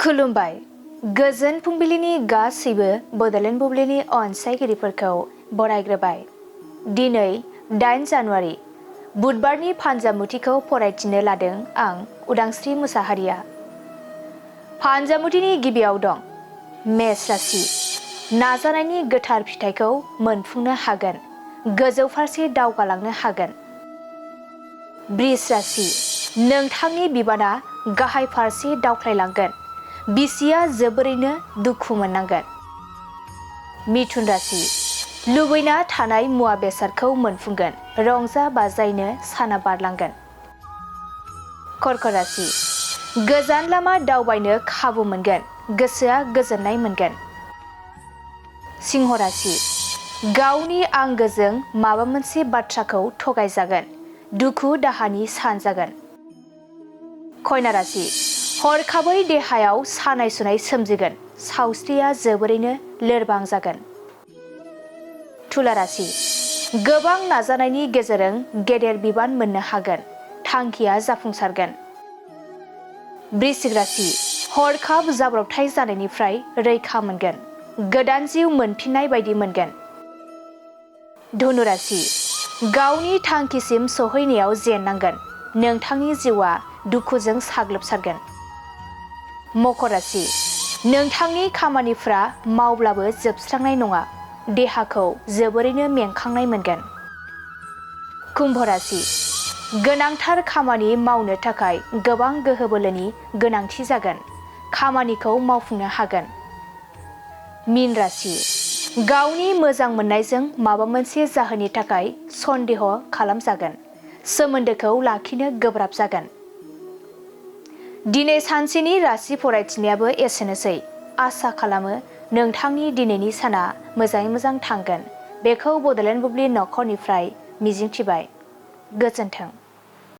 खुलुमबाय। गोजोन फुंबिलिनि गासैबो बड'लेण्ड बुब्लिनि अनसायगिरिफोरखौ बरायग्रोबाय। दिनै 8 जानुवारि बुधबारनि फानजामुथिखौ फरायथिनो लादों आं उदांस्रि मुसाहारिया। फानजामुथिनि गिबियाव दं मेष राशि। नाजानायनि गोथार फिथाइखौ मोनफुंनो हागोन, गोजौ फारसे दावगालांनो हागोन। बृष राशि। नोंथांनि बिबाना गाहाय फारसे दावख्लायलांगोन, बिसिया जोबोरैनो दुखु मोननांगोन। मिथुन राशि। लुबैना थानाय मुवा बेसादखौ मोनफुंगोन, रंजा बाजायैनो साना बारलांगोन। कर्क राशि। गोजान लामा दावबायनो खाबु मोनगोन, गोसोआ गोजोननाय मोनगोन। सिंह राशि। गावनि आंगोजों माबा मोनसे बाथ्राखौ थगायजागोन, दुखु दाहानि सान जागोन। कन्या राशि। हरखाबै देहायाव सानाय सुनाय सोमजिगोन, सावस्रिया जोबोरैनो लोरबां जागोन। तुला राशि। गोबां नाजानायनि गेजेरजों गेदेर बिबान मोननो हागोन, थांखिया जाफुंसारगोन। वृश्चिक राशि। हरखाब जाब्रबथाय जानायनिफ्राय रैखा मोनगोन, गोदान जिउ मोनफिननाय बायदि मोनगोन। धनु राशि। गावनि थांखिसिम सौहैनायाव जेननांगोन, नोंथांनि जिउआ दुखुजों साग्लोबसारगोन। मकर राशि। नोंथांनि खामानिफ्रा मावब्लाबो जोबस्रांनाय नङा, देहाखौ जोबोरैनो मेंखांनाय मोनगोन। कुम्भ राशि। गोनांथार खामानि मावनो थाखाय गोबां गोहो बोलोनि गोनांथि जागोन, खामानिखौ मावफुंनो हागोन। मीन राशि। गावनि मोजां मोननायजों माबा मोनसे जाहोननि थाखाय सन्देह खालामजागोन, सोमोन्दोखौ लाखिनो गोब्राब जागोन। दिनै सानसेनि राशि फरायथिनायाबो एसेनोसै। आसा खालामो नोंथांनि दिनैनि साना मोजाङै मोजां थांगोन। बेखौ बड'लेण्ड बुब्लि नखरनिफ्राय मिजिंथिबाय। गोजोन्थों।